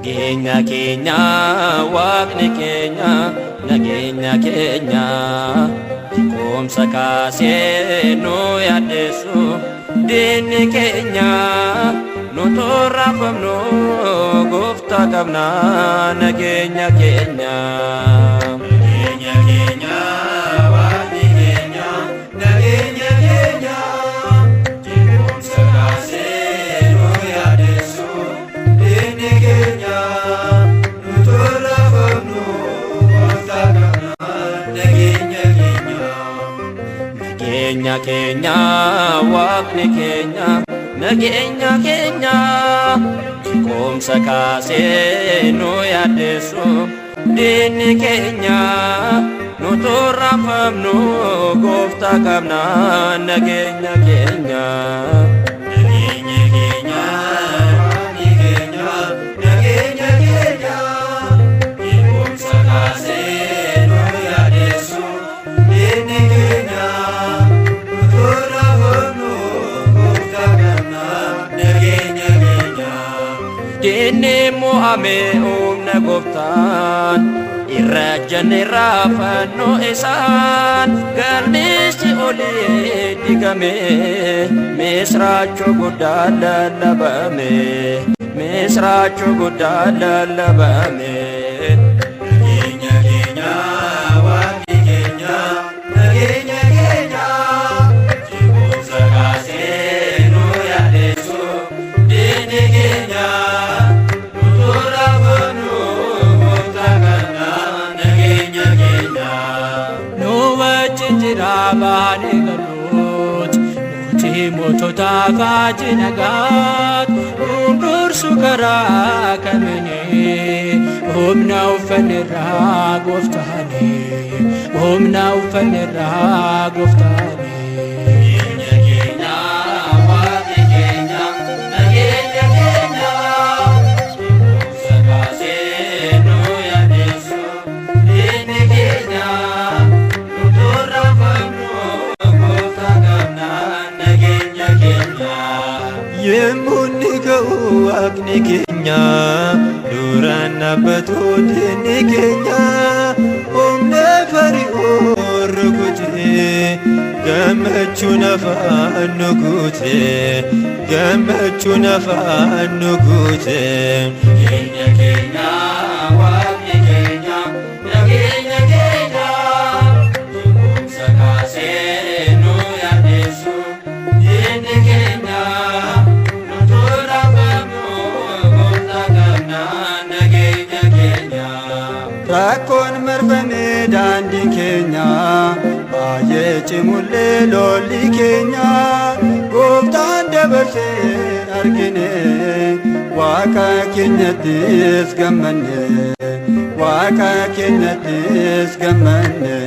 Nageenya keenya Waaqni keenya, nageenya keenya. Jeequmsa kaasee nu yaaddeessu diinni keenya, nu torraafamnu gooftaa qabna, nageenya keenya. Nageenya keenya Waaqni keenya, nageenya keenya. Jeequmsa kaasee nu yaadessu diinni keenya, nu torraafamnu gooftaa qabna, nageenya keenya. Nageenya keenya Waaqni keenya, nageenya keenya. Jeequmsa kaasee nu yaaddeessu diinni keenya, nu torraafamnu gooftaa qabna, nageenya keenya. Nageenya keenya Waaqni keenya, nageenya keenya. Jeequmsa kaasee nu yaadessu diinni keenya, nu torraafamnu gooftaa qabna, nageenya keenya. Diinni mo'ame humna gooftaan, irra janneerraa fannoo isaan, galmeessi olii digame, misraachoo guddaa lallabame, misraachoo guddaa lallabame. Nageenya keenya Waaqni keenya, nageenya keenya. Jeequmsa kaasee nu yaadessu diinni keenya, nu torraafamnu gooftaa qabna, nageenya keenya. Nu wajjin jira baanee galuut, mootii moototaa faajii nagaat, nuun dursu karaa kamini, humna uffanneerraa gooftaani, humna uffanneerraa gooftaani. Nageenya keenya Waaqni keenya, nageenya keenya. Jeequmsa kaasee nu yaadessu diinni keenya, nu torraafamnu gooftaa qabna, nageenya keenya. Yemmuu inni ka'u Waaqni keenya, duraan dhaabbatu diinni keenya, humna fari'oo rukutee, gammachuun afaan nu guute, gammachuun afaan nu guute. Nageenya keenya Waaqni keenya, nageenya keenya. Jeequmsa kaasee nu yaadessu diinni keenya, nu torraafamnu gooftaa qabna, nageenya keenya. Rakkoon marfamee daandiin keenya, baay'ee cimullee lolli keenya, gooftaan dabarsee argine, Waaqa keenyattis gammanne, Waaqa keenyattis gammanne.